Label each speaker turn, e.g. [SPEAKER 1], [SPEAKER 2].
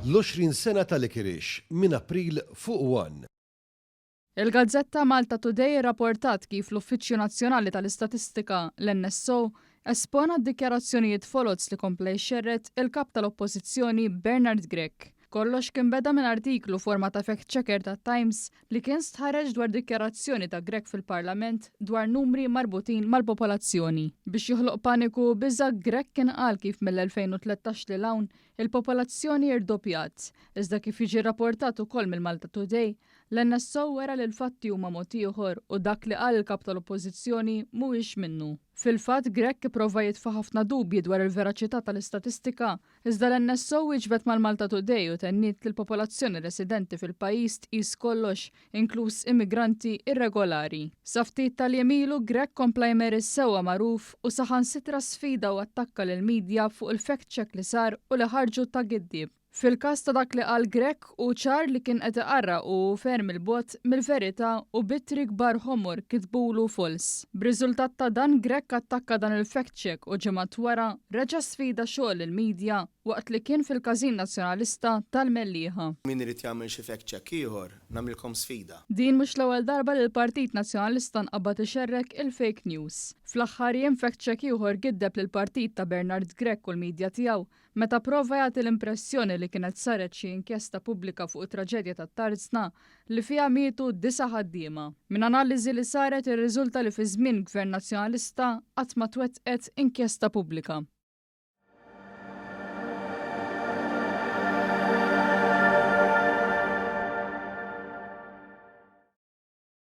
[SPEAKER 1] L-20 sena ta' Licorice minn April fuq one.
[SPEAKER 2] Il-gazzetta Malta Today irraportat kif l-Uffiċċju Nazzjonali tal-Istatistika, l-NSO, espona d-dikjarazzjonijiet foloz li kompla jxerred il-Kap tal-Oppożizzjoni Bernard Grech. Kollox kien beda minn artiklu forma ta' fact checker tat-Times li kien stħarreġ dwar dikjarazzjoni ta' Grech fil-Parlament dwar numri marbutin mal-popolazzjoni. Biex joħloq paniku u biża', Grech kien qal kif mill-2013 lil hawn, il-popolazzjoni irdoppjat. Iżda kif jiġi rraportat ukoll mill-MaltaToday, l-NSO wera li l-fatti huma mod ieħor u dak li qal il-Kap tal-Oppożizzjoni mhuwiex minnu. Fil-fatt, Grech ipprova jitfa' ħafna dubji dwar il-veraċità tal-istatistika Iżda l-NSO wieġbet mal-MaltaToday u tenniet li l-popolazzjoni residenti fil-pajjiż tqis kollox, inkluż immigranti irregolari. Sa ftit tal-jiem ilu, Grech kompla jmeri s-sewwa magħruf u saħansitra sfida u attakka lill-media fuq il-fact check li sar u li ħarġu ta' giddieb. Fil-każ ta' dak li qal Grech, hu ċar li kien qed iqarraq u hu ferm 'il bogħod mill-verità u b'ittri kbar ħomor kitbulu false. B'riżultat ta' dan Grech attakka dan il-fact check u ġimgħat wara reġa' sfida xogħol il-media waqt li kien fil-Każin Nazzjonalista tal-Mellieħa.
[SPEAKER 3] Min irid jagħmel xi fact check ieħor, nagħmilkom sfida.
[SPEAKER 2] Din mhux l-ewwel darba li l-Partit Nazzjonalista nqabad ixerrek il-fake news. Fl-aħħar jiem fact check ieħor giddeb lill-partit ta' Bernard Grech u l-media tiegħu Meta prova jagħti l-impressjoni li kienet saret xi inkjesta pubblika fuq it-traġedja tat-Tarzna li fiha mietu disa' ħaddiema. Minn analiżi li saret irriżulta li fi żmien Gvern Nazzjonalista qatt ma twettqet inkjesta pubblika.